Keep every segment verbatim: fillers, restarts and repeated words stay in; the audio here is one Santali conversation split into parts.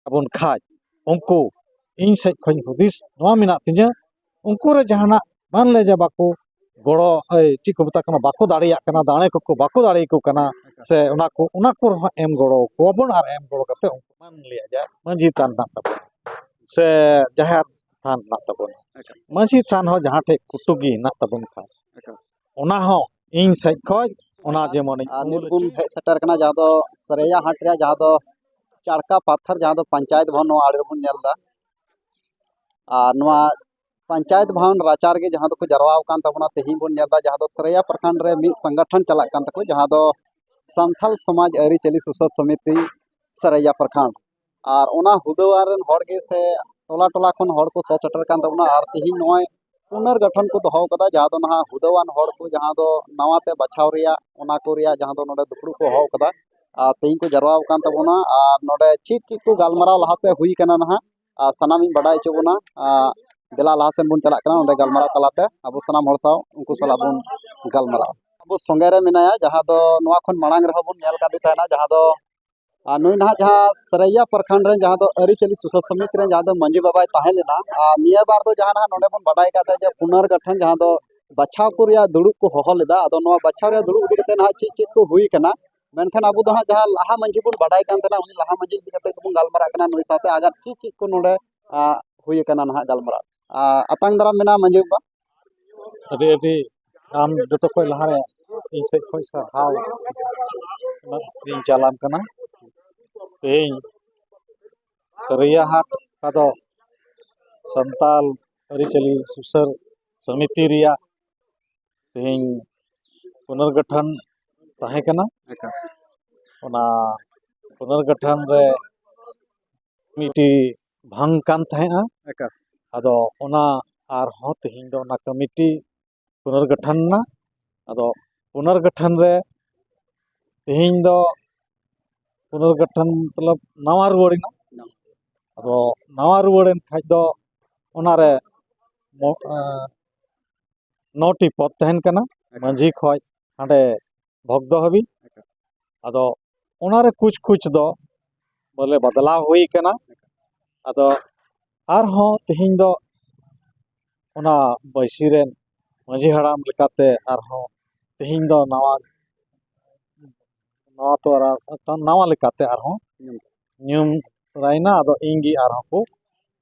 ᱛᱟᱵᱚᱱ ᱠᱷᱟᱡ, ᱩᱱᱠᱩ, ᱤᱧ ᱥᱮᱫ ᱠᱷᱚᱱ ᱦᱩᱫᱤᱥ ᱱᱚᱣᱟ ᱢᱮᱱᱟᱜ ᱛᱤᱧᱟᱹ, ᱩᱱᱠᱩ ᱨᱮ ᱡᱟᱦᱟᱱᱟᱜ ᱢᱟᱱ ᱞᱮ ᱡᱮ ᱵᱟᱠᱚ ᱜᱚᱲᱚ, ᱮᱭ, ᱪᱮᱫ ᱠᱚ ᱢᱮᱛᱟᱜ ᱠᱟᱱᱟ, ᱵᱟᱠᱚ ᱫᱟᱲᱮᱭᱟᱜ ᱠᱟᱱᱟ, ᱫᱟᱲᱮ ᱠᱚᱠᱚ ᱵᱟᱠᱚ ᱫᱟᱲᱮᱭᱟᱠᱚ ᱠᱟᱱᱟ, ᱥᱮ ᱚᱱᱟ ᱠᱚ, ᱚᱱᱟ ᱠᱚ ᱨᱮᱦᱚᱸ ᱮᱢ ᱜᱚᱲᱚ ᱟᱠᱚᱣᱟᱵᱚᱱ᱾ ᱟᱨ ᱮᱢ ᱜᱚᱲᱚ ᱠᱟᱛᱮ ᱩᱱᱠᱩ ᱢᱟᱱ ᱞᱮᱭᱟ ᱡᱮ ᱢᱟᱹᱡᱷᱤ ᱛᱷᱟᱱ ᱦᱮᱱᱟᱜ ᱛᱟᱵᱚᱱᱟ, ᱥᱮ ᱡᱟᱦᱮᱨ ᱛᱷᱟᱱ ᱦᱮᱱᱟᱜ ᱛᱟᱵᱚᱱᱟ, ᱢᱟᱹᱡᱷᱤ ᱛᱷᱟᱱ ᱦᱚᱸ ᱡᱟᱦᱟᱸ ᱴᱷᱮᱡ ᱠᱩᱴᱩᱜᱤ ᱦᱮᱱᱟᱜ ᱛᱟᱵᱚᱱ ᱠᱷᱟᱱ, ᱚᱱᱟ ᱦᱚᱸ ᱤᱧ ᱥᱮᱫ ᱠᱷᱚᱡ ᱚᱱᱟ ᱡᱮᱢᱚᱱᱤᱧ ᱟᱨ ᱱᱤᱛ ᱵᱚᱱ ᱦᱮᱡ ᱥᱮᱴᱮᱨ ᱠᱟᱱᱟ ᱡᱟᱦᱟᱸ ᱫᱚ ᱥᱟᱹᱨᱟᱹᱭᱟ ᱦᱟᱴ ᱨᱮᱭᱟᱜ, ᱡᱟᱦᱟᱸ ᱫᱚ ᱪᱟᱲᱠᱟ ᱯᱟᱛᱷᱟᱨ, ᱡᱟᱦᱟᱸ ᱫᱚ ᱯᱚᱧᱪᱟᱭᱮᱛ ᱵᱷᱚᱵᱚᱱ ᱱᱚᱣᱟ ᱟᱲᱮ ᱨᱮᱵᱚᱱ ᱧᱮᱞ ᱮᱫᱟ᱾ ᱟᱨ ᱱᱚᱣᱟ ᱯᱚᱧᱪᱟᱭᱮᱛ ᱵᱷᱚᱵᱚᱱ ᱨᱟᱪᱟ ᱨᱮᱜᱮ ᱡᱟᱦᱟᱸ ᱫᱚᱠᱚ ᱡᱟᱨᱣᱟ ᱟᱠᱟᱱ ᱛᱟᱵᱚᱱᱟ, ᱛᱮᱦᱮᱧ ᱵᱚᱱ ᱧᱮᱞ ᱮᱫᱟ ᱡᱟᱦᱟᱸ ᱫᱚ ᱥᱟᱹᱨᱟᱹᱭᱟ ᱯᱨᱚᱠᱷᱚᱸᱰ ᱨᱮ ᱢᱤᱫ ᱥᱚᱝᱜᱚᱴᱷᱚᱱ ᱪᱟᱞᱟᱜ ᱠᱟᱱ ᱛᱟᱠᱚ, ᱡᱟᱦᱟᱸ ᱫᱚ ᱥᱟᱱᱛᱟᱞ ᱥᱚᱢᱟᱡᱽ ᱟᱹᱨᱤᱪᱟᱹᱞᱤ ᱥᱩᱥᱟᱹᱨ ᱥᱚᱢᱤᱛᱤ ᱥᱟᱹᱨᱟᱹᱭᱟ ᱯᱨᱚᱠᱷᱚᱸᱰ᱾ ᱟᱨ ᱚᱱᱟ ᱦᱩᱫᱟᱹᱣᱟᱱ ᱨᱮᱱ ᱦᱚᱲ ᱜᱮ ᱥᱮ ᱴᱚᱞᱟ ᱴᱚᱞᱟ ᱠᱷᱚᱱ ᱦᱚᱲ ᱠᱚ ᱥᱚ ᱥᱮᱴᱮᱨ ᱠᱟᱱ ᱛᱟᱵᱚᱱᱟ᱾ ᱟᱨ ᱛᱮᱦᱮᱧ ᱱᱚᱜᱼᱚᱭ ᱯᱩᱱᱚᱨᱜᱚᱴᱷᱚᱱ ᱠᱚ ᱫᱚᱦᱚ ᱠᱟᱫᱟ, ᱡᱟᱦᱟᱸ ᱫᱚ ᱱᱟᱦᱟᱜ ᱦᱩᱫᱟᱹᱣᱟᱱ ᱦᱚᱲ ᱠᱚ ᱡᱟᱦᱟᱸ ᱫᱚ ᱱᱟᱣᱟ ᱛᱮ ᱵᱟᱪᱷᱟᱣ ᱨᱮᱭᱟᱜ, ᱚᱱᱟ ᱠᱚ ᱨᱮᱭᱟᱜ ᱡᱟᱦᱟᱸ ᱫᱚ ᱱᱚᱰᱮ ᱫᱩᱯᱲᱩᱵ ᱠᱚ ᱦᱚᱦᱚ ᱠᱟᱫᱟ᱾ ᱟᱨ ᱛᱮᱦᱮᱧ ᱠᱚ ᱡᱟᱨᱣᱟ ᱟᱠᱟᱱ ᱛᱟᱵᱚᱱᱟ᱾ ᱟᱨ ᱱᱚᱰᱮ ᱪᱮᱫ ᱪᱮᱫ ᱠᱚ ᱜᱟᱞᱢᱟᱨᱟᱣ ᱞᱟᱦᱟ ᱥᱮᱫ ᱦᱩᱭ ᱠᱟᱱᱟ ᱱᱟᱦᱟᱜ, ᱟᱨ ᱥᱟᱱᱟᱢᱤᱧ ᱵᱟᱰᱟᱭ ᱦᱚᱪᱚ ᱵᱚᱱᱟ᱾ ᱟᱨ ᱫᱮᱞᱟ ᱞᱟᱦᱟ ᱥᱮᱱ ᱵᱚᱱ ᱪᱟᱞᱟᱜ ᱠᱟᱱᱟ, ᱚᱸᱰᱮ ᱜᱟᱞᱢᱟᱨᱟᱣ ᱛᱟᱞᱟᱛᱮ ᱟᱵᱚ ᱥᱟᱱᱟᱢ ᱦᱚᱲ ᱥᱟᱶ ᱩᱱᱠᱩ ᱥᱟᱞᱟᱜ ᱵᱚᱱ ᱜᱟᱞᱢᱟᱨᱟᱜᱼᱟ᱾ ᱟᱵᱚ ᱥᱚᱸᱜᱮ ᱨᱮ ᱢᱮᱱᱟᱭᱟ, ᱡᱟᱦᱟᱸ ᱫᱚ ᱱᱚᱣᱟ ᱠᱷᱚᱱ ᱢᱟᱲᱟᱝ ᱨᱮᱦᱚᱸ ᱵᱚᱱ ᱧᱮᱞ ᱠᱟᱫᱮ ᱛᱟᱦᱮᱱᱟ, ᱡᱟᱦᱟᱸ ᱫᱚ ᱟᱨ ᱱᱩᱭ ᱱᱟᱦᱟᱜ ᱡᱟᱦᱟᱸ ᱥᱟᱹᱨᱟᱹᱭᱟ ᱯᱨᱚᱠᱷᱚᱸᱰ ᱨᱮᱱ ᱡᱟᱦᱟᱸ ᱫᱚ ᱟᱹᱨᱤᱪᱟᱹᱞᱤ ᱥᱩᱥᱟᱹᱨ ᱥᱚᱢᱤᱛᱤ ᱨᱮᱱ ᱡᱟᱦᱟᱸ ᱫᱚ ᱢᱟᱹᱡᱷᱤ ᱵᱟᱵᱟᱭ ᱛᱟᱦᱮᱸ ᱞᱮᱱᱟ, ᱟᱨ ᱱᱤᱭᱟᱹ ᱵᱟᱨ ᱫᱚ ᱡᱟᱦᱟᱸ ᱱᱟᱦᱟᱜ ᱱᱚᱰᱮ ᱵᱚᱱ ᱵᱟᱰᱟᱭ ᱠᱟᱫ ᱛᱟᱦᱮᱸ ᱡᱮ ᱯᱩᱱᱚᱨᱜᱚᱴᱷᱚᱱ ᱡᱟᱦᱟᱸ ᱫᱚ ᱵᱟᱪᱷᱟᱣ ᱠᱚ ᱨᱮᱭᱟᱜ ᱫᱩᱲᱩᱵ ᱠᱚ ᱦᱚᱦᱚ ᱞᱮᱫᱟ᱾ ᱟᱫᱚ ᱱᱚᱣᱟ ᱵᱟᱪᱷᱟᱣ ᱨᱮᱭᱟᱜ ᱫᱩᱲᱩᱵ ᱤᱫᱤ ᱠᱟᱛᱮ ᱱᱟᱦᱟᱜ ᱪᱮᱫ ᱪᱮᱫ ᱠᱚ ᱦᱩᱭ ᱠᱟᱱᱟ, ᱢᱮᱱᱠᱷᱟᱱ ᱟᱵᱚ ᱫᱚ ᱦᱟᱸᱜ ᱡᱟᱦᱟᱸ ᱞᱟᱦᱟ ᱢᱟᱹᱡᱷᱤ ᱵᱚᱱ ᱵᱟᱰᱟᱭ ᱠᱟᱱ ᱛᱟᱦᱮᱱᱟ, ᱩᱱᱤ ᱞᱟᱦᱟ ᱢᱟᱹᱡᱷᱤ ᱤᱫᱤ ᱠᱟᱛᱮ ᱜᱮᱵᱚᱱ ᱜᱟᱞᱢᱟᱨᱟᱜ ᱠᱟᱱᱟ ᱱᱩᱭ ᱥᱟᱶᱛᱮ᱾ ᱟᱜᱟᱨ ᱪᱮᱫ ᱪᱮᱫ ᱠᱚ ᱱᱚᱰᱮ, ᱟ, ᱦᱩᱭ ᱠᱟᱱᱟ ᱱᱟᱦᱟᱜ ᱜᱟᱞᱢᱟᱨᱟᱣ, ᱟ, ᱟᱛᱟᱝ ᱫᱟᱨᱟᱢ ᱢᱮᱱᱟᱜᱼᱟ ᱢᱟᱹᱡᱷᱤ ᱵᱟᱵᱟ᱾ ᱟᱹᱰᱤ ᱟᱹᱰᱤ ᱟᱢ ᱡᱚᱛᱚ ᱠᱷᱚᱱ ᱞᱟᱦᱟᱨᱮ ᱤᱧ ᱥᱮᱫ ᱠᱷᱚᱱ ᱥᱟᱨᱦᱟᱣ ᱤᱧ ᱪᱟᱞᱟᱢ ᱠᱟᱱᱟ᱾ ᱛᱮᱦᱮᱧ ᱥᱟᱹᱨᱟᱹᱭᱟ ᱦᱟᱴ ᱚᱠᱟ ᱫᱚ ᱥᱟᱱᱛᱟᱞ ᱟᱹᱨᱤᱪᱟᱹᱞᱤ ᱥᱩᱥᱟᱹᱨ ᱥᱚᱢᱤᱛᱤ ᱨᱮᱭᱟᱜ ᱛᱮᱦᱮᱧ ᱯᱩᱱᱚᱨᱜᱚᱴᱷᱚᱱ ᱛᱟᱦᱮᱸ ᱠᱟᱱᱟ᱾ ᱮᱠᱟᱞ᱾ ᱚᱱᱟ ᱯᱩᱱᱚᱨᱜᱚᱴᱷᱚᱱ ᱨᱮ ᱢᱤᱫᱴᱤᱡ ᱵᱷᱟᱝ ᱠᱟᱱ ᱛᱟᱦᱮᱸᱜᱼᱟ᱾ ᱮᱠᱟᱞ᱾ ᱟᱫᱚ ᱚᱱᱟ ᱟᱨᱦᱚᱸ ᱛᱮᱦᱮᱧ ᱫᱚ ᱚᱱᱟ ᱠᱚᱢᱤᱴᱤ ᱯᱩᱱᱚᱨᱜᱚᱴᱷᱚᱱ ᱮᱱᱟ᱾ ᱟᱫᱚ ᱯᱩᱱᱚᱨᱜᱚᱴᱷᱚᱱ ᱨᱮ ᱛᱮᱦᱮᱧ ᱫᱚ ᱯᱩᱱᱚᱨᱜᱚᱴᱷᱚᱱ ᱢᱚᱛᱞᱚᱵ ᱱᱟᱣᱟ ᱨᱩᱣᱟᱹᱲ ᱮᱱᱟ᱾ ᱟᱫᱚ ᱱᱟᱣᱟ ᱨᱩᱣᱟᱹᱲ ᱮᱱ ᱠᱷᱟᱡ ᱫᱚ ᱚᱱᱟᱨᱮ ᱢᱚ-, ᱮᱸ, ᱱᱚᱴᱤ ᱯᱚᱫᱽ ᱛᱟᱦᱮᱱ ᱠᱟᱱᱟ, ᱢᱟᱹᱡᱷᱤ ᱠᱷᱚᱡ ᱦᱟᱸᱰᱮ ᱵᱷᱚᱜᱽᱫᱚ ᱦᱟᱹᱵᱤᱡ᱾ ᱟᱫᱚ ᱚᱱᱟᱨᱮ ᱠᱩᱪ ᱠᱩᱪ ᱫᱚ ᱵᱚᱞᱮ ᱵᱟᱫᱞᱟᱣ ᱦᱩᱭ ᱠᱟᱱᱟ᱾ ᱟᱫᱚ ᱟᱨᱦᱚᱸ ᱛᱮᱦᱮᱧ ᱫᱚ ᱚᱱᱟ ᱵᱟᱹᱭᱥᱤ ᱨᱮᱱ ᱢᱟᱹᱡᱷᱤ ᱦᱟᱲᱟᱢ ᱞᱮᱠᱟᱛᱮ ᱟᱨᱦᱚᱸ ᱛᱮᱦᱮᱧ ᱫᱚ ᱱᱟᱣᱟ, ᱱᱟᱣᱟ ᱛᱚᱨᱟ, ᱱᱟᱣᱟ ᱞᱮᱠᱟᱛᱮ ᱟᱨᱦᱚᱸ ᱧᱩᱢ ᱛᱚᱨᱟᱭᱮᱱᱟ᱾ ᱟᱫᱚ ᱤᱧ ᱜᱮ ᱟᱨᱦᱚᱸ ᱠᱚ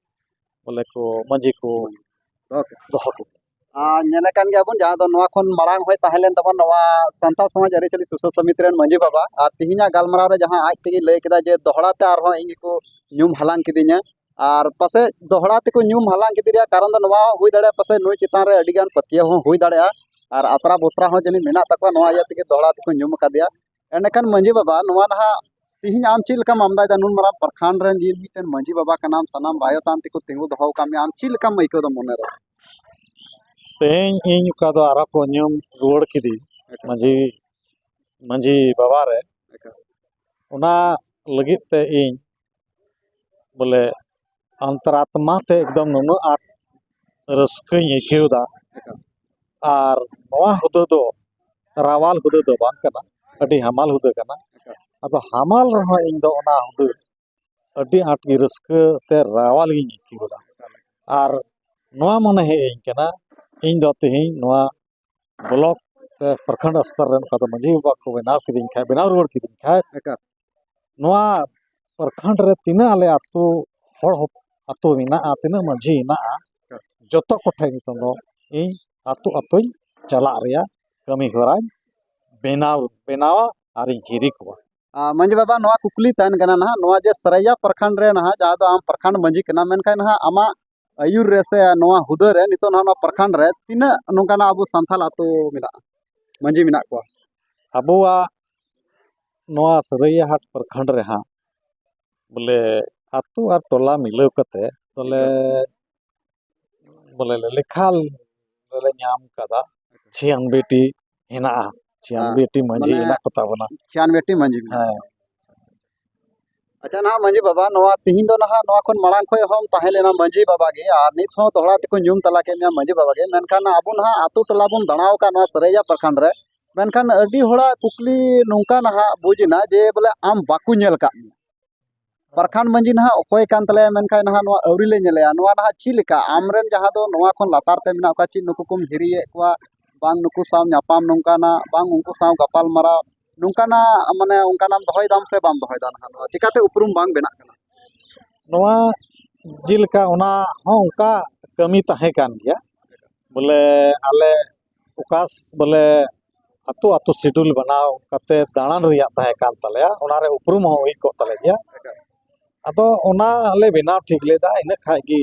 ᱵᱚᱞᱮ ᱠᱚ ᱢᱟᱹᱡᱷᱤ ᱠᱚ ᱫᱚᱦᱚ ᱠᱮᱫᱟ᱾ ᱟᱨ ᱧᱮᱞᱮ ᱠᱟᱱ ᱜᱮᱭᱟᱵᱚᱱ, ᱡᱟᱦᱟᱸ ᱫᱚ ᱱᱚᱣᱟ ᱠᱷᱚᱱ ᱢᱟᱲᱟᱝ ᱦᱚᱭ ᱛᱟᱦᱮᱸ ᱞᱮᱱ ᱛᱟᱵᱚᱱ ᱱᱚᱣᱟ ᱥᱟᱱᱛᱟᱲ ᱥᱚᱢᱟᱡᱽ ᱟᱹᱨᱤᱪᱟᱹᱞᱤ ᱥᱩᱥᱟᱹᱨ ᱥᱚᱢᱤᱛᱤ ᱨᱮᱱ ᱢᱟᱹᱡᱷᱤ ᱵᱟᱵᱟ, ᱟᱨ ᱛᱮᱦᱮᱧᱟᱜ ᱜᱟᱞᱢᱟᱨᱟᱣ ᱨᱮ ᱡᱟᱦᱟᱸ ᱟᱡ ᱛᱮᱜᱮ ᱞᱟᱹᱭ ᱠᱮᱫᱟ ᱡᱮ ᱫᱚᱦᱲᱟ ᱛᱮ ᱟᱨᱦᱚᱸ ᱤᱧ ᱜᱮᱠᱚ ᱧᱩᱢ ᱦᱟᱞᱟᱝ ᱠᱤᱫᱤᱧᱟ᱾ ᱟᱨ ᱯᱟᱥᱮᱡ ᱫᱚᱦᱲᱟ ᱛᱮᱠᱚ ᱧᱩᱢ ᱦᱟᱞᱟᱝ ᱠᱮᱫᱮ ᱨᱮᱭᱟᱜ ᱠᱟᱨᱚᱱ ᱫᱚ ᱱᱚᱣᱟ ᱦᱚᱸ ᱦᱩᱭ ᱫᱟᱲᱮᱭᱟᱜᱼᱟ, ᱯᱟᱥᱮᱡ ᱱᱩᱭ ᱪᱮᱛᱟᱱ ᱨᱮ ᱟᱹᱰᱤᱜᱟᱱ ᱯᱟᱹᱛᱭᱟᱹᱣ ᱦᱚᱸ ᱦᱩᱭ ᱫᱟᱲᱮᱭᱟᱜᱼᱟ, ᱟᱨ ᱟᱥᱨᱟ ᱵᱷᱚᱨᱥᱟ ᱦᱚᱸ ᱡᱟᱹᱱᱤᱡ ᱢᱮᱱᱟᱜ ᱛᱟᱠᱚᱣᱟ, ᱱᱚᱣᱟ ᱤᱭᱟᱹ ᱛᱮᱜᱮ ᱫᱚᱦᱲᱟ ᱛᱮᱠᱚ ᱧᱩᱢ ᱟᱠᱟᱫᱮᱭᱟ᱾ ᱮᱸᱰᱮᱠᱷᱟᱱ ᱢᱟᱹᱡᱷᱤ ᱵᱟᱵᱟ, ᱱᱚᱣᱟ ᱱᱟᱦᱟᱜ ᱛᱮᱦᱮᱧ ᱟᱢ ᱪᱮᱫ ᱞᱮᱠᱟᱢ ᱟᱢᱫᱟᱭᱮᱫᱟ? ᱱᱩᱱ ᱢᱟᱨᱟᱝ ᱯᱨᱚᱠᱷᱚᱸᱰ ᱨᱮᱱ ᱡᱤᱱ ᱢᱤᱫᱴᱮᱱ ᱢᱟᱹᱡᱷᱤ ᱵᱟᱵᱟ ᱠᱟᱱᱟᱢ, ᱥᱟᱱᱟᱢ ᱵᱷᱟᱭᱚ ᱛᱟᱢ ᱛᱮᱠᱚ ᱛᱤᱸᱜᱩ ᱫᱚᱦᱚ ᱟᱠᱟᱫ ᱢᱮᱭᱟ, ᱟᱢ ᱪᱮᱫ ᱞᱮᱠᱟᱢ ᱟᱹᱭᱠᱟᱹᱣ ᱮᱫᱟ ᱢᱚᱱᱮ ᱨᱮ? ᱛᱮᱦᱮᱧ ᱤᱧ ᱚᱠᱟ ᱫᱚ ᱟᱨᱚ ᱠᱚ ᱧᱩᱢ ᱨᱩᱣᱟᱹᱲ ᱠᱤᱫᱤᱧ ᱢᱟᱹᱡᱷᱤ, ᱢᱟᱹᱡᱷᱤ ᱵᱟᱵᱟ ᱨᱮ, ᱚᱱᱟ ᱞᱟᱹᱜᱤᱫ ᱛᱮ ᱤᱧ ᱵᱚᱞᱮ ᱚᱱᱛᱚᱨᱟᱛᱢᱟ ᱛᱮ ᱮᱠᱫᱚᱢ ᱱᱩᱱᱟᱹᱜ ᱟᱸᱴ ᱨᱟᱹᱥᱠᱟᱹᱧ ᱟᱹᱭᱠᱟᱹᱣ ᱮᱫᱟ᱾ ᱟᱨ ᱱᱚᱣᱟ ᱦᱩᱫᱟᱹ ᱫᱚ ᱨᱟᱣᱟᱞ ᱦᱩᱫᱟᱹ ᱫᱚ ᱵᱟᱝ ᱠᱟᱱᱟ, ᱟᱹᱰᱤ ᱦᱟᱢᱟᱞ ᱦᱩᱫᱟᱹ ᱠᱟᱱᱟ᱾ ᱟᱫᱚ ᱦᱟᱢᱟᱞ ᱨᱮᱦᱚᱸ ᱤᱧ ᱫᱚ ᱚᱱᱟ ᱦᱩᱫᱟᱹ ᱟᱹᱰᱤ ᱟᱸᱴ ᱜᱮ ᱨᱟᱹᱥᱠᱟᱹ ᱛᱮ ᱨᱟᱣᱟᱞ ᱜᱤᱧ ᱟᱹᱭᱠᱟᱹᱣ ᱮᱫᱟ᱾ ᱟᱨ ᱱᱚᱣᱟ ᱢᱚᱱᱮ ᱦᱮᱡ ᱟᱹᱧ ᱠᱟᱱᱟ, ᱤᱧ ᱫᱚ ᱛᱮᱦᱮᱧ ᱱᱚᱣᱟ ᱵᱞᱚᱠ ᱛᱮ ᱯᱨᱚᱠᱷᱚᱸᱰ ᱥᱛᱚᱨ ᱨᱮ ᱱᱚᱝᱠᱟ ᱫᱚ ᱢᱟᱹᱡᱷᱤ ᱵᱟᱵᱟ ᱠᱚ ᱵᱮᱱᱟᱣ ᱠᱤᱫᱤᱧ ᱠᱷᱟᱡ, ᱵᱮᱱᱟᱣ ᱨᱩᱣᱟᱹᱲ ᱠᱤᱫᱤᱧ ᱠᱷᱟᱡ, ᱮᱠᱟᱞ᱾ ᱱᱚᱣᱟ ᱯᱨᱚᱠᱷᱚᱸᱰ ᱨᱮ ᱛᱤᱱᱟᱹᱜ ᱟᱞᱮ ᱟᱹᱛᱩ ᱦᱚᱲ ᱦᱚᱯ-, ᱟᱹᱛᱩ ᱢᱮᱱᱟᱜᱼᱟ, ᱛᱤᱱᱟᱹᱜ ᱢᱟᱹᱡᱷᱤ ᱦᱮᱱᱟᱜᱼᱟ, ᱮᱠᱟᱞ᱾ ᱡᱚᱛᱚ ᱠᱚᱴᱷᱮᱱ ᱱᱤᱛᱚᱝ ᱫᱚ ᱤᱧ ᱟᱹᱛᱩ ᱟᱹᱛᱩᱧ ᱪᱟᱞᱟᱜ ᱨᱮᱭᱟᱜ ᱠᱟᱹᱢᱤ ᱦᱚᱨᱟᱧ ᱵᱮᱱᱟᱣ, ᱵᱮᱱᱟᱣᱟ ᱟᱨᱤᱧ ᱦᱤᱨᱤ ᱠᱚᱣᱟ᱾ ᱟᱨ ᱢᱟᱹᱡᱷᱤ ᱵᱟᱵᱟ, ᱱᱚᱣᱟ ᱠᱩᱠᱞᱤ ᱛᱟᱦᱮᱱ ᱠᱟᱱᱟ ᱱᱟᱦᱟᱜ, ᱱᱚᱣᱟ ᱡᱮ ᱥᱟᱹᱨᱟᱹᱭᱟ ᱯᱨᱚᱠᱷᱚᱸᱰ ᱨᱮ ᱱᱟᱦᱟᱜ, ᱡᱟᱦᱟᱸ ᱫᱚ ᱟᱢ ᱯᱨᱚᱠᱷᱚᱸᱰ ᱢᱟᱹᱡᱷᱤ ᱠᱟᱱᱟᱢ, ᱢᱮᱱᱠᱷᱟᱱ ᱱᱟᱦᱟᱜ ᱟᱢᱟᱜ ᱟᱹᱭᱩᱨ ᱨᱮ ᱥᱮ ᱱᱚᱣᱟ ᱦᱩᱫᱟᱹ ᱨᱮ ᱱᱤᱛᱚᱜ ᱱᱟᱦᱟᱜ ᱱᱚᱣᱟ ᱯᱨᱚᱠᱷᱚᱸᱰ ᱨᱮ ᱛᱤᱱᱟᱹᱜ ᱱᱚᱝᱠᱟᱱᱟᱜ ᱟᱵᱚ ᱥᱟᱱᱛᱟᱲ ᱟᱹᱛᱩ ᱢᱮᱱᱟᱜᱼᱟ, ᱢᱟᱹᱡᱷᱤ ᱢᱮᱱᱟᱜ ᱠᱚᱣᱟ? ᱟᱵᱚᱣᱟᱜ ᱱᱚᱣᱟ ᱥᱟᱹᱨᱟᱹᱭᱟᱹ ᱦᱟᱴ ᱯᱨᱚᱠᱷᱚᱸᱰ ᱨᱮ ᱦᱟᱸᱜ ᱵᱚᱞᱮ ᱟᱹᱛᱩ ᱟᱨ ᱴᱚᱞᱟ ᱢᱤᱞᱟᱹᱣ ᱠᱟᱛᱮ ᱵᱚᱞᱮ, ᱵᱚᱞᱮ ᱞᱮ ᱞᱮᱠᱷᱟ ᱞᱮ ᱧᱟᱢ ᱠᱟᱫᱟ, ᱪᱷᱤᱭᱟᱱᱵᱮ ᱴᱤ ᱦᱮᱱᱟᱜᱼᱟ, ᱪᱷᱤᱭᱟᱱᱵᱮ ᱴᱤ ᱢᱟᱹᱡᱷᱤ ᱢᱟᱱᱮ ᱦᱮᱱᱟᱜ ᱠᱚ ᱛᱟᱵᱚᱱᱟ᱾ ᱪᱷᱤᱭᱟᱱᱵᱮ ᱴᱤ ᱢᱟᱹᱡᱷᱤ ᱢᱮᱱᱟᱜᱼᱟ᱾ ᱦᱮᱸ᱾ ᱟᱪᱪᱷᱟ, ᱱᱟᱦᱟᱜ ᱢᱟᱹᱡᱷᱤ ᱵᱟᱵᱟ, ᱱᱚᱣᱟ ᱛᱤᱦᱤᱧ ᱫᱚ ᱱᱟᱦᱟᱜ ᱱᱚᱣᱟ ᱠᱷᱚᱱ ᱢᱟᱲᱟᱝ ᱠᱷᱚᱱ ᱦᱚᱸᱢ ᱛᱟᱦᱮᱸ ᱞᱮᱱᱟ ᱢᱟᱹᱡᱷᱤ ᱵᱟᱵᱟ ᱜᱮ, ᱟᱨ ᱱᱤᱛ ᱦᱚᱸ ᱫᱚᱦᱲᱟ ᱛᱮᱠᱚ ᱧᱩᱢ ᱛᱟᱞᱟ ᱠᱮᱫ ᱢᱮᱭᱟ ᱢᱟᱹᱡᱷᱤ ᱵᱟᱵᱟ ᱜᱮ, ᱢᱮᱱᱠᱷᱟᱱ ᱟᱵᱚ ᱱᱟᱦᱟᱜ ᱟᱛᱳ ᱴᱚᱞᱟ ᱵᱚᱱ ᱫᱟᱬᱟ ᱟᱠᱟᱫ ᱱᱚᱣᱟ ᱥᱟᱹᱨᱟᱹᱭᱟ ᱯᱨᱚᱠᱷᱚᱸᱰ ᱨᱮ, ᱢᱮᱱᱠᱷᱟᱱ ᱟᱹᱰᱤ ᱦᱚᱲᱟᱜ ᱠᱩᱠᱞᱤ ᱱᱚᱝᱠᱟ ᱱᱟᱦᱟᱜ ᱵᱩᱡᱽ ᱮᱱᱟ ᱡᱮ ᱵᱚᱞᱮ ᱟᱢ ᱵᱟᱠᱚ ᱧᱮᱞ ᱟᱠᱟᱫ ᱢᱮᱭᱟ᱾ ᱯᱨᱚᱠᱷᱚᱸᱰ ᱢᱟᱺᱡᱷᱤ ᱱᱟᱦᱟᱜ ᱚᱠᱚᱭ ᱠᱟᱱ ᱛᱟᱞᱮᱭᱟ, ᱢᱮᱱᱠᱷᱟᱱ ᱱᱟᱦᱟᱜ ᱱᱚᱣᱟ ᱟᱹᱣᱨᱤ ᱞᱮ ᱧᱮᱞᱮᱭᱟ᱾ ᱱᱚᱣᱟ ᱱᱟᱦᱟᱜ ᱪᱮᱫ ᱞᱮᱠᱟ ᱟᱢᱨᱮᱱ ᱡᱟᱦᱟᱸ ᱫᱚ ᱱᱚᱣᱟ ᱠᱷᱚᱱ ᱞᱟᱛᱟᱨ ᱛᱮ ᱢᱮᱱᱟᱜ ᱠᱚᱣᱟ, ᱪᱮᱫ ᱱᱩᱠᱩ ᱠᱚᱢ ᱦᱤᱨᱤᱭᱮᱫ ᱠᱚᱣᱟ, ᱵᱟᱝ ᱱᱩᱠᱩ ᱥᱟᱶ ᱧᱟᱯᱟᱢ ᱱᱚᱝᱠᱟᱱᱟᱜ, ᱵᱟᱝ ᱩᱱᱠᱩ ᱥᱟᱶ ᱜᱟᱯᱟᱞ ᱢᱟᱨᱟᱣ ᱱᱚᱝᱠᱟᱱᱟᱜ, ᱢᱟᱱᱮ ᱚᱱᱠᱟᱱᱟᱜ ᱫᱚᱦᱚᱭ ᱫᱟᱢ ᱥᱮ ᱵᱟᱢ ᱫᱚᱦᱚᱭ ᱫᱟ? ᱱᱟᱦᱟᱜ ᱱᱚᱣᱟ ᱪᱤᱠᱟᱹᱛᱮ ᱩᱯᱨᱩᱢ ᱵᱟᱝ ᱵᱮᱱᱟᱜ ᱠᱟᱱᱟ? ᱱᱚᱣᱟ ᱡᱮᱞᱮᱠᱟ ᱚᱱᱟ ᱦᱚᱸ ᱚᱱᱠᱟ ᱠᱟᱹᱢᱤ ᱛᱟᱦᱮᱸ ᱠᱟᱱ ᱜᱮᱭᱟ᱾ ᱵᱚᱞᱮ ᱟᱞᱮ ᱚᱠᱟ ᱥ-, ᱵᱚᱞᱮ ᱟᱛᱳ ᱟᱛᱳ schedule ᱵᱮᱱᱟᱣ ᱠᱟᱛᱮ ᱫᱟᱬᱟᱱ ᱨᱮᱭᱟᱜ ᱛᱟᱦᱮᱸ ᱠᱟᱱ ᱛᱟᱞᱮᱭᱟ, ᱚᱱᱟᱨᱮ ᱩᱯᱨᱩᱢ ᱦᱚᱸ ᱦᱩᱭ ᱠᱚᱜ ᱛᱟᱞᱮ ᱜᱮᱭᱟ᱾ ᱟᱫᱚ ᱚᱱᱟ ᱞᱮ ᱵᱮᱱᱟᱣ ᱴᱷᱤᱠ ᱞᱮᱫᱟ, ᱤᱱᱟᱹᱜ ᱠᱷᱟᱡ ᱜᱮ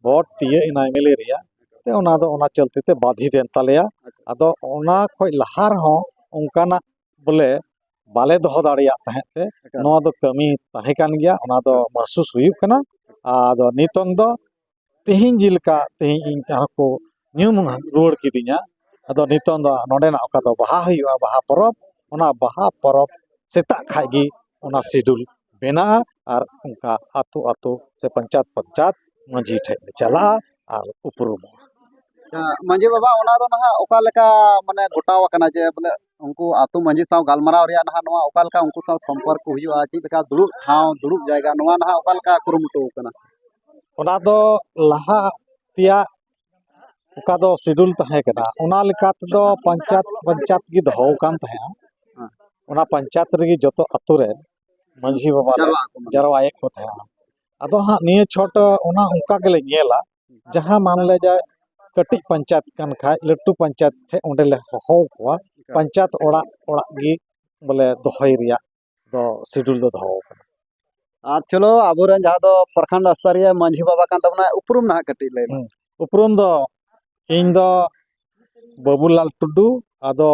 ᱵᱷᱳᱴ ᱛᱤᱭᱟᱹᱜ ᱮᱱᱟ MLA ᱨᱮᱭᱟᱜ, ᱛᱮ ᱚᱱᱟ ᱫᱚ ᱚᱱᱟ ᱪᱚᱞᱛᱤ ᱛᱮ ᱵᱟᱫᱷᱤᱛ ᱮᱱ ᱛᱟᱞᱮᱭᱟ᱾ ᱟᱫᱚ ᱚᱱᱟ ᱠᱷᱚᱡ ᱞᱟᱦᱟ ᱨᱮᱦᱚᱸ ᱚᱱᱠᱟᱱᱟᱜ ᱵᱚᱞᱮ ᱵᱟᱞᱮ ᱫᱚᱦᱚ ᱫᱟᱲᱮᱭᱟᱜ ᱛᱟᱦᱮᱸᱫ ᱛᱮ, ᱮᱠᱟᱞ᱾ ᱱᱚᱣᱟ ᱫᱚ ᱠᱟᱹᱢᱤ ᱛᱟᱦᱮᱸ ᱠᱟᱱ ᱜᱮᱭᱟ, ᱚᱱᱟ ᱫᱚ ᱢᱟᱦᱥᱩᱥ ᱦᱩᱭᱩᱜ ᱠᱟᱱᱟ᱾ ᱟᱫᱚ ᱱᱤᱛᱚᱝ ᱫᱚ ᱛᱮᱦᱮᱧ ᱡᱮᱞᱮᱠᱟ ᱛᱮᱦᱮᱧ ᱤᱧ ᱟᱨᱦᱚᱸ ᱠᱚ ᱧᱩᱢ ᱨᱩᱣᱟᱹᱲ ᱠᱤᱫᱤᱧᱟ, ᱟᱫᱚ ᱱᱤᱛᱚᱝ ᱫᱚ ᱱᱚᱰᱮᱱᱟᱜ ᱚᱠᱟ ᱫᱚ ᱵᱟᱦᱟ ᱦᱩᱭᱩᱜᱼᱟ, ᱵᱟᱦᱟ ᱯᱚᱨᱚᱵᱽ, ᱚᱱᱟ ᱵᱟᱦᱟ ᱯᱚᱨᱚᱵᱽ ᱥᱮᱛᱟᱜ ᱠᱷᱟᱡ ᱜᱮ ᱚᱱᱟ schedule ᱵᱮᱱᱟᱜᱼᱟ ᱟᱨ ᱚᱱᱠᱟ ᱟᱛᱳ ᱟᱛᱳ ᱥᱮ ᱯᱚᱧᱪᱟᱭᱮᱛ ᱯᱚᱧᱪᱟᱭᱮᱛ ᱢᱟᱺᱡᱷᱤ ᱴᱷᱮᱡ ᱞᱮ ᱪᱟᱞᱟᱜᱼᱟ ᱟᱨ ᱩᱯᱨᱩᱢᱚᱜᱼᱟ᱾ ᱟᱪᱪᱷᱟ, ᱢᱟᱺᱡᱷᱤ ᱵᱟᱵᱟ, ᱚᱱᱟ ᱫᱚ ᱱᱟᱦᱟᱜ ᱚᱠᱟ ᱞᱮᱠᱟ, ᱢᱟᱱᱮ, ᱜᱚᱴᱟᱣ ᱟᱠᱟᱱᱟ ᱡᱮ ᱵᱚᱞᱮ ᱩᱱᱠᱩ ᱟᱛᱳ ᱢᱟᱺᱡᱷᱤ ᱥᱟᱶ ᱜᱟᱞᱢᱟᱨᱟᱣ ᱨᱮᱭᱟᱜ ᱱᱟᱦᱟᱜ ᱱᱚᱣᱟ ᱚᱠᱟ ᱞᱮᱠᱟ ᱩᱱᱠᱩ ᱥᱟᱶ ᱥᱚᱢᱯᱚᱨᱠᱚ ᱦᱩᱭᱩᱜᱼᱟ, ᱪᱮᱫ ᱞᱮᱠᱟ ᱫᱩᱲᱩᱵ ᱴᱷᱟᱶ, ᱫᱩᱲᱩᱵ ᱡᱟᱭᱜᱟ, ᱱᱚᱣᱟ ᱱᱟᱦᱟᱜ ᱚᱠᱟ ᱞᱮᱠᱟ ᱠᱩᱨᱩᱢᱩᱴᱩ ᱟᱠᱟᱱᱟ? ᱚᱱᱟ ᱫᱚ ᱞᱟᱦᱟ ᱛᱮᱭᱟᱜ ᱚᱠᱟ ᱫᱚ schedule ᱛᱟᱦᱮᱸ ᱠᱟᱱᱟ, ᱚᱱᱟ ᱞᱮᱠᱟ ᱛᱮᱫᱚ ᱯᱚᱧᱪᱟᱭᱮᱛ, ᱯᱚᱧᱪᱟᱭᱮᱛ ᱜᱮ ᱫᱚᱦᱚ ᱟᱠᱟᱱ ᱛᱟᱦᱮᱸᱜᱼᱟ᱾ ᱦᱮᱸ᱾ ᱚᱱᱟ ᱯᱚᱧᱪᱟᱭᱮᱛ ᱨᱮᱜᱮ ᱡᱚᱛᱚ ᱟᱛᱳ ᱨᱮ ᱢᱟᱺᱡᱷᱤ ᱵᱟᱵᱟ ᱞᱮ ᱡᱟᱨᱣᱟᱜ ᱟᱠᱚ ᱢᱟᱱᱮ᱾ ᱡᱟᱨᱣᱟᱭᱮᱫ ᱠᱚ ᱛᱟᱦᱮᱸᱜᱼᱟ᱾ ᱟᱫᱚ ᱦᱟᱸᱜ ᱱᱤᱭᱟᱹ ᱪᱷᱚᱴ ᱚᱱᱟ ᱚᱱᱠᱟ ᱜᱮᱞᱮ ᱧᱮᱞᱟ, ᱡᱟᱦᱟᱸ ᱢᱟᱱ ᱞᱮ ᱡᱟ ᱠᱟᱹᱴᱤᱡ ᱯᱚᱧᱪᱟᱭᱮᱛ ᱠᱟᱱ ᱠᱷᱟᱡ, ᱞᱟᱹᱴᱩ ᱯᱚᱧᱪᱟᱭᱮᱛ ᱴᱷᱮᱡ ᱚᱸᱰᱮ ᱞᱮ ᱦᱚᱦᱚ ᱠᱚᱣᱟ᱾ ᱮᱠᱟᱞ᱾ ᱯᱚᱧᱪᱟᱭᱮᱛ ᱚᱲᱟᱜ ᱚᱲᱟᱜ ᱜᱮ ᱵᱚᱞᱮ ᱫᱚᱦᱚᱭ ᱨᱮᱭᱟᱜ ᱫᱚ schedule ᱫᱚ ᱫᱚᱦᱚ ᱟᱠᱟᱱᱟ᱾ ᱟᱨ ᱪᱚᱞᱚ, ᱟᱵᱚᱨᱮᱱ ᱡᱟᱦᱟᱸ ᱫᱚ ᱯᱨᱚᱠᱷᱚᱸᱰ ᱥᱛᱚᱨᱤᱭᱟ ᱢᱟᱺᱡᱷᱤ ᱵᱟᱵᱟ ᱠᱟᱱ ᱛᱟᱵᱚᱱᱟ, ᱩᱯᱨᱩᱢ ᱱᱟᱦᱟᱜ ᱠᱟᱹᱴᱤᱡ ᱞᱟᱹᱭ ᱢᱮ᱾ ᱦᱩᱸ᱾ ᱩᱯᱨᱩᱢ ᱫᱚ ᱤᱧ ᱫᱚ ᱵᱟᱹᱵᱩᱞᱟᱞ ᱴᱩᱰᱩ, ᱟᱫᱚ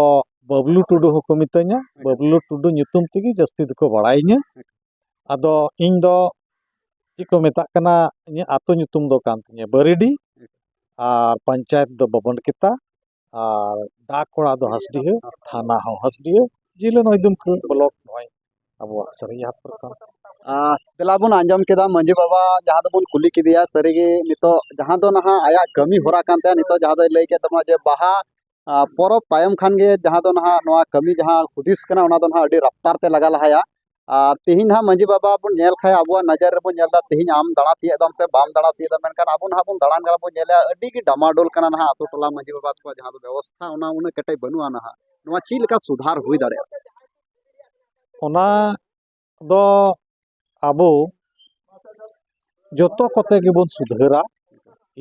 ᱵᱟᱹᱵᱞᱩ ᱴᱩᱰᱩ ᱦᱚᱸᱠᱚ ᱢᱤᱛᱟᱹᱧᱟ᱾ ᱟᱪᱪᱷᱟ᱾ ᱵᱟᱹᱵᱞᱩ ᱴᱩᱰᱩ ᱧᱩᱛᱩᱢ ᱛᱮᱜᱮ ᱡᱟᱹᱥᱛᱤ ᱫᱚᱠᱚ ᱵᱟᱲᱟᱭᱤᱧᱟᱹ᱾ ᱟᱫᱚ ᱤᱧ ᱫᱚ ᱪᱮᱫ ᱠᱚ ᱢᱮᱛᱟᱜ ᱠᱟᱱᱟ, ᱤᱧᱟᱹᱜ ᱟᱹᱛᱩ ᱧᱩᱛᱩᱢ ᱫᱚ ᱠᱟᱱ ᱛᱤᱧᱟᱹ ᱵᱟᱹᱨᱤᱰᱤ, ᱟᱨ ᱯᱚᱧᱪᱟᱭᱮᱛ ᱫᱚ ᱵᱚᱵᱚᱱᱰᱠᱮᱛᱟ, ᱟᱨ ᱰᱟᱠ ᱚᱲᱟᱜ ᱫᱚ ᱦᱟᱥᱰᱤᱦᱟᱹ, ᱛᱷᱟᱱᱟ ᱦᱚᱸ ᱦᱟᱥᱰᱤᱦᱟᱹ, ᱡᱮᱞᱟ ᱱᱚᱜᱼᱚᱭ ᱰᱩᱢᱠᱟᱹ ᱵᱞᱚᱠ, ᱱᱚᱜᱼᱚᱭ ᱟᱵᱚᱣᱟᱜ ᱥᱟᱹᱨᱤᱭᱟᱹ ᱯᱨᱚᱠᱷᱚᱸᱰ᱾ ᱟᱨ ᱫᱮᱞᱟ ᱵᱚᱱ ᱟᱸᱡᱚᱢ ᱠᱮᱫᱟ ᱢᱟᱺᱡᱷᱤ ᱵᱟᱵᱟ, ᱡᱟᱦᱟᱸ ᱫᱚᱵᱚᱱ ᱠᱩᱞᱤ ᱠᱮᱫᱮᱭᱟ, ᱥᱟᱹᱨᱤᱜᱮ ᱱᱤᱛᱚᱜ ᱡᱟᱦᱟᱸ ᱫᱚ ᱱᱟᱦᱟᱜ ᱟᱭᱟᱜ ᱠᱟᱹᱢᱤ ᱦᱚᱨᱟ ᱠᱟᱱ ᱛᱟᱭᱟ, ᱱᱤᱛᱚᱜ ᱡᱟᱦᱟᱸ ᱫᱚᱭ ᱞᱟᱹᱭ ᱠᱮᱫ ᱛᱟᱵᱚᱱᱟ ᱡᱮ ᱵᱟᱦᱟ, ᱟᱨ ᱯᱚᱨᱚᱵᱽ ᱛᱟᱭᱚᱢ ᱠᱷᱟᱱ ᱜᱮ ᱡᱟᱦᱟᱸ ᱫᱚ ᱱᱟᱦᱟᱜ ᱱᱚᱣᱟ ᱠᱟᱹᱢᱤ ᱡᱟᱦᱟᱸ ᱦᱩᱫᱤᱥ ᱠᱟᱱᱟ, ᱚᱱᱟ ᱫᱚ ᱱᱟᱦᱟᱜ ᱟᱹᱰᱤ ᱨᱟᱯᱷᱛᱟᱨ ᱛᱮ ᱞᱟᱜᱟ ᱞᱟᱦᱟᱭᱟ᱾ ᱟᱨ ᱛᱮᱦᱮᱧ ᱦᱟᱸᱜ ᱢᱟᱺᱡᱷᱤ ᱵᱟᱵᱟ ᱵᱚᱱ ᱧᱮᱞ ᱠᱷᱟᱡ, ᱟᱵᱚᱣᱟᱜ ᱱᱚᱡᱚᱨ ᱨᱮᱵᱚᱱ ᱧᱮᱞ ᱮᱫᱟ, ᱛᱮᱦᱮᱧ ᱟᱢ ᱫᱟᱬᱟ ᱛᱤᱭᱟᱹᱜ ᱫᱟᱢ ᱥᱮ ᱵᱟᱢ ᱫᱟᱬᱟ ᱛᱤᱭᱟᱹᱜ ᱫᱟ, ᱢᱮᱱᱠᱷᱟᱱ ᱟᱵᱚ ᱱᱟᱦᱟᱜ ᱵᱚᱱ ᱫᱟᱬᱟᱱ ᱠᱟᱱᱟ, ᱵᱚᱱ ᱧᱮᱞᱮᱜᱼᱟ ᱟᱹᱰᱤ ᱜᱮ ᱰᱟᱢᱟᱰᱳᱞ ᱠᱟᱱᱟ ᱱᱟᱦᱟᱜ ᱟᱛᱳ ᱴᱚᱞᱟ ᱢᱟᱺᱡᱷᱤ ᱵᱟᱵᱟ ᱛᱟᱠᱚᱣᱟᱜ ᱡᱟᱦᱟᱸ ᱫᱚ ᱵᱮᱵᱚᱥᱛᱷᱟ, ᱚᱱᱟ ᱩᱱᱟᱹᱜ ᱠᱮᱴᱮᱡ ᱵᱟᱹᱱᱩᱜᱼᱟ ᱱᱟᱦᱟᱜ᱾ ᱱᱚᱣᱟ ᱪᱮᱫ ᱞᱮᱠᱟ ᱥᱩᱫᱷᱟᱨ ᱦᱩᱭ ᱫᱟᱲᱮᱭᱟᱜᱼᱟ? ᱚᱱᱟ ᱫᱚ ᱟᱵᱚ ᱡᱚᱛᱚ ᱠᱚᱛᱮ ᱜᱮᱵᱚᱱ ᱥᱩᱫᱷᱟᱹᱨᱟ᱾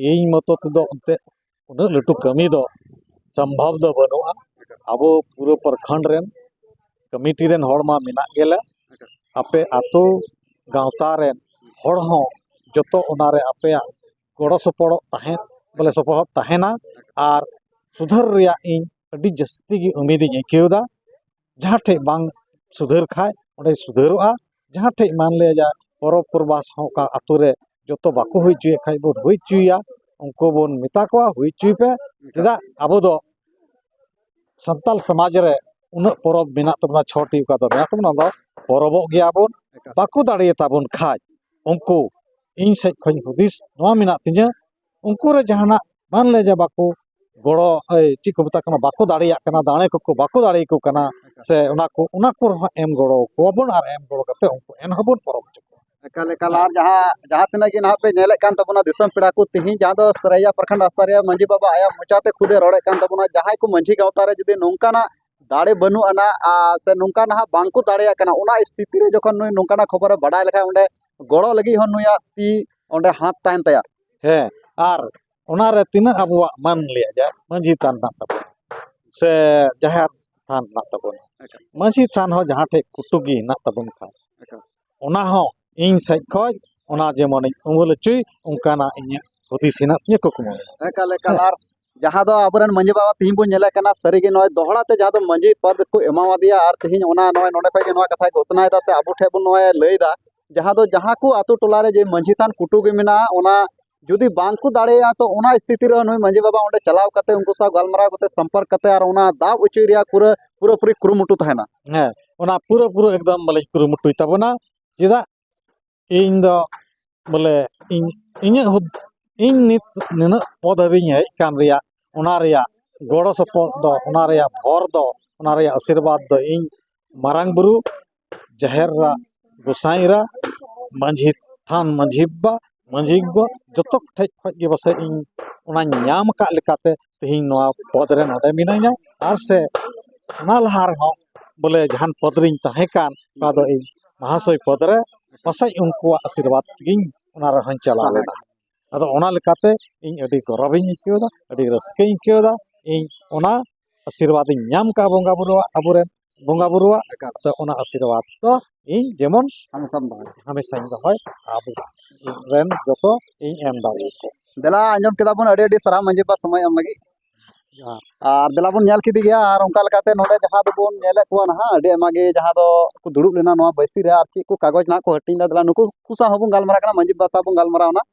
ᱤᱧ ᱢᱚᱛᱚ ᱛᱮᱫᱚ ᱮᱱᱛᱮᱫ ᱩᱱᱟᱹᱜ ᱞᱟᱹᱴᱩ ᱠᱟᱹᱢᱤ ᱫᱚ ᱥᱚᱢᱵᱷᱚᱵ ᱫᱚ ᱵᱟᱹᱱᱩᱜᱼᱟ᱾ ᱟᱵᱚ ᱯᱩᱨᱟᱹ ᱯᱨᱚᱠᱷᱚᱸᱰ ᱨᱮᱱ ᱠᱚᱢᱤᱴᱤ ᱨᱮᱱ ᱦᱚᱲ ᱢᱟ ᱢᱮᱱᱟᱜ ᱜᱮᱞᱮ, ᱟᱯᱮ ᱟᱛᱳ ᱜᱟᱶᱛᱟ ᱨᱮᱱ ᱦᱚᱲ ᱦᱚᱸ ᱡᱚᱛᱚ ᱚᱱᱟᱨᱮ ᱟᱯᱮᱭᱟᱜ ᱜᱚᱲᱚ ᱥᱚᱯᱚᱦᱚᱫ ᱛᱟᱦᱮᱸ, ᱵᱚᱞᱮ ᱥᱚᱯᱚᱦᱚᱫ ᱛᱟᱦᱮᱱᱟ᱾ ᱟᱨ ᱥᱩᱫᱷᱟᱹᱨ ᱨᱮᱭᱟᱜ ᱤᱧ ᱟᱹᱰᱤ ᱡᱟᱹᱥᱛᱤ ᱜᱮ ᱩᱢᱤᱫ ᱤᱧ ᱟᱹᱭᱠᱟᱹᱣ ᱮᱫᱟ᱾ ᱡᱟᱦᱟᱸ ᱴᱷᱮᱡ ᱵᱟᱝ ᱥᱩᱫᱷᱟᱹᱨ ᱠᱷᱟᱡ ᱚᱸᱰᱮ ᱥᱩᱫᱷᱟᱹᱨᱚᱜᱼᱟ᱾ ᱡᱟᱦᱟᱸ ᱴᱷᱮᱡ ᱢᱟᱱ ᱞᱤᱭᱟ ᱡᱟ ᱯᱚᱨᱚᱵᱽ ᱯᱚᱨᱵᱟᱥ ᱦᱚᱸ ᱚᱠᱟ ᱟᱛᱳ ᱨᱮ ᱡᱚᱛᱚ ᱵᱟᱠᱚ ᱦᱩᱭ ᱦᱚᱪᱚᱭᱮᱫ ᱠᱷᱟᱡ ᱵᱚᱱ ᱦᱩᱭ ᱦᱚᱪᱚᱭᱮᱭᱟ, ᱩᱱᱠᱩ ᱵᱚᱱ ᱢᱮᱛᱟ ᱠᱚᱣᱟ ᱦᱩᱭ ᱦᱚᱪᱚᱭ ᱯᱮ᱾ ᱪᱮᱫᱟᱜ ᱟᱵᱚ ᱫᱚ ᱥᱟᱱᱛᱟᱞ ᱥᱚᱢᱟᱡᱽ ᱨᱮ ᱩᱱᱟᱹᱜ ᱯᱚᱨᱚᱵᱽ ᱢᱮᱱᱟᱜ ᱛᱟᱵᱚᱱᱟ, ᱪᱷᱚᱴᱤ ᱚᱠᱟ ᱫᱚ ᱢᱮᱱᱟᱜ ᱛᱟᱵᱚᱱᱟ, ᱚᱱᱟ ᱫᱚ ᱯᱚᱨᱚᱵᱚᱜ ᱜᱮᱭᱟ ᱵᱚᱱ᱾ ᱮᱠᱟᱞ᱾ ᱵᱟᱠᱚ ᱫᱟᱲᱮᱭᱟᱛᱟ ᱵᱚᱱ ᱠᱷᱟᱡ ᱩᱱᱠᱩ, ᱤᱧ ᱥᱮᱫ ᱠᱷᱚᱱ ᱦᱩᱫᱤᱥ ᱱᱚᱣᱟ ᱢᱮᱱᱟᱜ ᱛᱤᱧᱟᱹ, ᱩᱱᱠᱩ ᱨᱮ ᱡᱟᱦᱟᱱᱟᱜ ᱢᱟᱱ ᱞᱮ ᱡᱮ ᱵᱟᱠᱚ ᱜᱚᱲᱚ, ᱮᱭ, ᱪᱮᱫ ᱠᱚ ᱢᱮᱛᱟᱜ ᱠᱟᱱᱟ, ᱵᱟᱠᱚ ᱫᱟᱲᱮᱭᱟᱜ ᱠᱟᱱᱟ, ᱫᱟᱲᱮ ᱠᱚᱠᱚ ᱵᱟᱠᱚ ᱫᱟᱲᱮᱭᱟᱠᱚ ᱠᱟᱱᱟ, ᱥᱮ ᱚᱱᱟ ᱠᱚ, ᱚᱱᱟ ᱠᱚ ᱨᱮᱦᱚᱸ ᱮᱢ ᱜᱚᱲᱚ ᱟᱠᱚᱣᱟᱵᱚᱱ ᱟᱨ ᱮᱢ ᱜᱚᱲᱚ ᱠᱟᱛᱮ ᱩᱱᱠᱩ ᱮᱱᱦᱚᱸ ᱵᱚᱱ ᱯᱚᱨᱚᱵᱽ ᱦᱚᱪᱚ ᱠᱚᱣᱟ᱾ ᱮᱠᱟᱞ, ᱮᱠᱟᱞ᱾ ᱟᱨ ᱡᱟᱦᱟᱸ, ᱡᱟᱦᱟᱸ ᱛᱤᱱᱟᱹᱜ ᱜᱮ ᱱᱟᱦᱟᱜ ᱯᱮ ᱧᱮᱞᱮᱫ ᱠᱟᱱ ᱛᱟᱵᱚᱱᱟ ᱫᱤᱥᱚᱢ ᱯᱮᱲᱟ ᱠᱚ, ᱛᱮᱦᱮᱧ ᱡᱟᱦᱟᱸ ᱫᱚ ᱥᱟᱹᱨᱟᱹᱭᱟ ᱯᱨᱚᱠᱷᱚᱸᱰ ᱟᱥᱛᱟ ᱨᱮᱭᱟᱜ ᱢᱟᱺᱡᱷᱤ ᱵᱟᱵᱟ ᱟᱭᱟᱜ ᱢᱚᱪᱟ ᱛᱮ ᱠᱷᱩᱫᱮ ᱨᱚᱲᱮᱫ ᱠᱟᱱ ᱛᱟᱵᱚᱱᱟ, ᱡᱟᱦᱟᱸᱭ ᱠᱚ ᱢᱟᱺᱡᱷᱤ ᱜᱟᱶᱛᱟ ᱨᱮ ᱡᱩᱫᱤ ᱱᱚᱝᱠᱟᱱᱟᱜ ᱫᱟᱲᱮ ᱵᱟᱹᱱᱩᱜ ᱟᱱᱟ, ᱟᱨ ᱥᱮ ᱱᱚᱝᱠᱟ ᱱᱟᱦᱟᱜ ᱵᱟᱝ ᱠᱚ ᱫᱟᱲᱮᱭᱟᱜ ᱠᱟᱱᱟ, ᱚᱱᱟ ᱥᱛᱷᱤᱛᱤ ᱨᱮ ᱡᱚᱠᱷᱚᱱ ᱱᱩᱭ ᱱᱚᱝᱠᱟᱱᱟᱜ ᱠᱷᱚᱵᱚᱨᱮ ᱵᱟᱰᱟᱭ ᱞᱮᱠᱷᱟᱱ, ᱚᱸᱰᱮ ᱜᱚᱲᱚ ᱞᱟᱹᱜᱤᱫ ᱦᱚᱸ ᱱᱩᱭᱟᱜ ᱛᱤ ᱚᱸᱰᱮ ᱦᱟᱛ ᱛᱟᱦᱮᱱ ᱛᱟᱭᱟ᱾ ᱦᱮᱸ, ᱟᱨ ᱚᱱᱟᱨᱮ ᱛᱤᱱᱟᱹᱜ ᱟᱵᱚᱣᱟᱜ ᱢᱟᱹᱱ ᱞᱮᱭᱟ ᱡᱮ ᱢᱟᱺᱡᱷᱤ ᱛᱷᱟᱱ ᱦᱮᱱᱟᱜ ᱛᱟᱵᱚᱱᱟ, ᱥᱮ ᱡᱟᱦᱮᱨ ᱛᱷᱟᱱ ᱦᱮᱱᱟᱜ ᱛᱟᱵᱚᱱᱟ, ᱮᱠᱟᱞ᱾ ᱢᱟᱺᱡᱷᱤ ᱛᱷᱟᱱ ᱦᱚᱸ ᱡᱟᱦᱟᱸ ᱴᱷᱮᱡ ᱠᱩᱴᱩ ᱜᱮ ᱦᱮᱱᱟᱜ ᱛᱟᱵᱚᱱ ᱠᱷᱟᱱ, ᱮᱠᱟᱞ᱾ ᱚᱱᱟ ᱦᱚᱸ ᱤᱧ ᱥᱮᱫ ᱠᱷᱚᱡ ᱚᱱᱟ ᱡᱮᱢᱚᱱᱤᱧ ᱩᱢᱩᱞ ᱦᱚᱪᱚᱭ, ᱚᱱᱠᱟᱱᱟᱜ ᱤᱧᱟᱹᱜ ᱦᱩᱫᱤᱥ ᱦᱮᱱᱟᱜ ᱛᱤᱧᱟᱹ, ᱠᱩᱠᱢᱩ᱾ ᱮᱠᱟᱞ, ᱮᱠᱟᱞ᱾ ᱦᱮᱸ᱾ ᱟᱨ ᱡᱟᱦᱟᱸ ᱫᱚ ᱟᱵᱚᱨᱮᱱ ᱢᱟᱺᱡᱷᱤ ᱵᱟᱵᱟ ᱛᱤᱦᱤᱧ ᱵᱚᱱ ᱧᱮᱞᱮ ᱠᱟᱱᱟ, ᱥᱟᱹᱨᱤᱜᱮ ᱱᱚᱜᱼᱚᱭ ᱫᱚᱦᱲᱟ ᱛᱮ ᱡᱟᱦᱟᱸ ᱫᱚ ᱢᱟᱺᱡᱷᱤ ᱯᱚᱫᱽ ᱠᱚ ᱮᱢᱟᱣᱟᱫᱮᱭᱟ, ᱟᱨ ᱛᱤᱦᱤᱧ ᱚᱱᱟ ᱱᱚᱜᱼᱚᱭ ᱱᱚᱰᱮ ᱠᱷᱚᱡ ᱜᱮ ᱱᱚᱣᱟ ᱠᱟᱛᱷᱟᱭ ᱜᱷᱳᱥᱱᱟᱭᱮᱫᱟ ᱥᱮ ᱟᱵᱚ ᱴᱷᱮᱡ ᱵᱚᱱ ᱱᱚᱜᱼᱚᱭ ᱞᱟᱹᱭᱫᱟ, ᱡᱟᱦᱟᱸ ᱫᱚ ᱡᱟᱦᱟᱸ ᱠᱚ ᱟᱛᱳ ᱴᱚᱞᱟ ᱨᱮ ᱡᱮ ᱢᱟᱺᱡᱷᱤ ᱛᱷᱟᱱ ᱠᱩᱴᱩ ᱜᱮ ᱢᱮᱱᱟᱜᱼᱟ, ᱚᱱᱟ ᱡᱩᱫᱤ ᱵᱟᱝ ᱠᱚ ᱫᱟᱲᱮᱭᱟᱜᱼᱟ, ᱛᱚ ᱚᱱᱟ ᱥᱛᱷᱤᱛᱤ ᱨᱮᱦᱚᱸ ᱱᱩᱭ ᱢᱟᱺᱡᱷᱤ ᱵᱟᱵᱟ ᱚᱸᱰᱮ ᱪᱟᱞᱟᱣ ᱠᱟᱛᱮ ᱩᱱᱠᱩ ᱥᱟᱶ ᱜᱟᱞᱢᱟᱨᱟᱣ ᱠᱟᱛᱮ ᱥᱚᱢᱯᱚᱨᱠ ᱠᱟᱛᱮ ᱟᱨ ᱚᱱᱟ ᱫᱟᱵ ᱚᱪᱚᱭ ᱨᱮᱭᱟᱜ ᱯᱩᱨᱟᱹ, ᱯᱩᱨᱟᱹᱯᱩᱨᱤ ᱠᱩᱨᱩᱢᱩᱴᱩ ᱛᱟᱦᱮᱱᱟ᱾ ᱦᱮᱸ, ᱚᱱᱟ ᱯᱩᱨᱟᱹ ᱯᱩᱨᱟᱹ ᱮᱠᱫᱚᱢ ᱵᱚᱞᱮ ᱠᱩᱨᱩᱢᱩᱴᱩᱭ ᱛᱟᱵᱚᱱᱟ᱾ ᱪᱮᱫᱟᱜ ᱤᱧ ᱫᱚ ᱵᱚᱞᱮ ᱤᱧ, ᱤᱧᱟᱹᱜ ᱦᱩᱫ-, ᱤᱧ ᱱᱤᱛ ᱱᱤᱱᱟᱹᱜ ᱯᱚᱫ ᱦᱟᱹᱵᱤᱡ ᱤᱧ ᱦᱮᱡ ᱟᱠᱟᱱ ᱨᱮᱭᱟᱜ, ᱚᱱᱟ ᱨᱮᱭᱟᱜ ᱜᱚᱲᱚ ᱥᱚᱯᱚᱦᱚᱫ ᱫᱚ, ᱚᱱᱟ ᱨᱮᱭᱟᱜ ᱵᱷᱚᱨ ᱫᱚ, ᱚᱱᱟ ᱨᱮᱭᱟᱜ ᱟᱥᱤᱨᱵᱟᱫᱽ ᱫᱚ ᱤᱧ ᱢᱟᱨᱟᱝ ᱵᱩᱨᱩ ᱡᱟᱦᱮᱨ ᱮᱨᱟ, ᱜᱚᱸᱥᱟᱭ ᱮᱨᱟ, ᱢᱟᱹᱡᱷᱤ ᱛᱷᱟᱱ ᱢᱟᱹᱡᱷᱤ ᱵᱟᱵᱟ, ᱢᱟᱹᱡᱷᱤ ᱜᱚ, ᱡᱚᱛᱚ ᱴᱷᱮᱡ ᱠᱷᱚᱡ ᱜᱮ ᱯᱟᱥᱮᱡ ᱤᱧ ᱚᱱᱟᱧ ᱧᱟᱢ ᱟᱠᱟᱫ ᱞᱮᱠᱟᱛᱮ ᱛᱮᱦᱮᱧ ᱱᱚᱣᱟ ᱯᱚᱫᱽ ᱨᱮ ᱱᱚᱰᱮ ᱢᱤᱱᱟᱹᱧᱟ᱾ ᱟᱨ ᱥᱮ ᱚᱱᱟ ᱞᱟᱦᱟ ᱨᱮᱦᱚᱸ ᱵᱚᱞᱮ ᱡᱟᱦᱟᱱ ᱯᱚᱫᱽ ᱨᱤᱧ ᱛᱟᱦᱮᱸ ᱠᱟᱱ, ᱚᱠᱟ ᱫᱚ ᱤᱧ ᱢᱟᱦᱟᱥᱚᱭ ᱯᱚᱫᱽ ᱨᱮ ᱯᱟᱥᱮᱡ ᱩᱱᱠᱩᱣᱟᱜ ᱟᱥᱤᱨᱵᱟᱫᱽ ᱛᱮᱜᱤᱧ ᱚᱱᱟ ᱨᱮᱦᱚᱸᱧ ᱪᱟᱞᱟᱣ ᱞᱮᱱᱟ᱾ ᱟᱫᱚ ᱚᱱᱟ ᱞᱮᱠᱟᱛᱮ ᱤᱧ ᱟᱹᱰᱤ ᱜᱚᱨᱚᱵᱤᱧ ᱟᱹᱭᱠᱟᱹᱣ ᱮᱫᱟ, ᱟᱹᱰᱤ ᱨᱟᱹᱥᱠᱟᱹᱧ ᱟᱹᱭᱠᱟᱹᱣ ᱮᱫᱟ᱾ ᱤᱧ ᱚᱱᱟ ᱟᱥᱤᱨᱵᱟᱫᱽ ᱤᱧ ᱧᱟᱢ ᱠᱟᱜᱼᱟ ᱵᱚᱸᱜᱟ ᱵᱩᱨᱩᱣᱟᱜ, ᱟᱵᱚᱨᱮᱱ ᱵᱚᱸᱜᱟ ᱵᱩᱨᱩᱣᱟᱜ᱾ ᱮᱠᱟᱞ᱾ ᱛᱚ ᱚᱱᱟ ᱟᱥᱤᱨᱵᱟᱫᱽ ᱫᱚ ᱤᱧ ᱡᱮᱢᱚᱱ ᱦᱟᱢᱮᱥᱟᱢ ᱫᱚᱦᱚᱭ᱾ ᱦᱟᱢᱮᱥᱟᱧ ᱫᱚᱦᱚᱭ, ᱟᱵᱚ ᱨᱮᱱ ᱡᱚᱛᱚ ᱤᱧ ᱮᱢ ᱫᱟᱲᱮᱭᱟᱠᱚ᱾ ᱫᱮᱞᱟ, ᱟᱸᱡᱚᱢ ᱠᱮᱫᱟ ᱵᱚᱱ, ᱟᱹᱰᱤ ᱟᱹᱰᱤ ᱥᱟᱨᱦᱟᱣ ᱢᱟᱹᱡᱷᱤ ᱵᱟᱵᱟ ᱥᱚᱢᱚᱭ ᱮᱢ ᱞᱟᱹᱜᱤᱫ᱾ ᱡᱚᱦᱟᱨ᱾ ᱟᱨ ᱫᱮᱞᱟ ᱵᱚᱱ ᱧᱮᱞ ᱠᱮᱫᱮ ᱜᱮᱭᱟ, ᱟᱨ ᱚᱱᱠᱟ ᱞᱮᱠᱟᱛᱮ ᱱᱚᱰᱮ ᱡᱟᱦᱟᱸ ᱫᱚᱵᱚᱱ ᱧᱮᱞᱮᱫ ᱠᱚᱣᱟ ᱱᱟᱦᱟᱜ, ᱟᱹᱰᱤ ᱟᱭᱢᱟ ᱜᱮ ᱡᱟᱦᱟᱸ ᱫᱚ ᱠᱚ ᱫᱩᱲᱩᱵ ᱞᱮᱱᱟ ᱱᱚᱣᱟ ᱵᱟᱹᱭᱥᱤ ᱨᱮ, ᱟᱨ ᱪᱮᱫ ᱠᱚ ᱠᱟᱜᱚᱡᱽ ᱱᱟᱦᱟᱜ ᱠᱚ ᱦᱟᱹᱴᱤᱧ ᱮᱫᱟ᱾ ᱫᱮᱞᱟ ᱱᱩᱠᱩ ᱠᱚ ᱥᱟᱶ ᱦᱚᱸᱵᱚᱱ ᱜᱟᱞᱢᱟᱨᱟᱜ ᱠᱟᱱᱟ, ᱢᱟᱹᱡᱷᱤ ᱵᱟᱵᱟ ᱥᱟᱶ ᱵᱚᱱ ᱜᱟᱞᱢᱟᱨᱟᱣ ᱮᱱᱟ᱾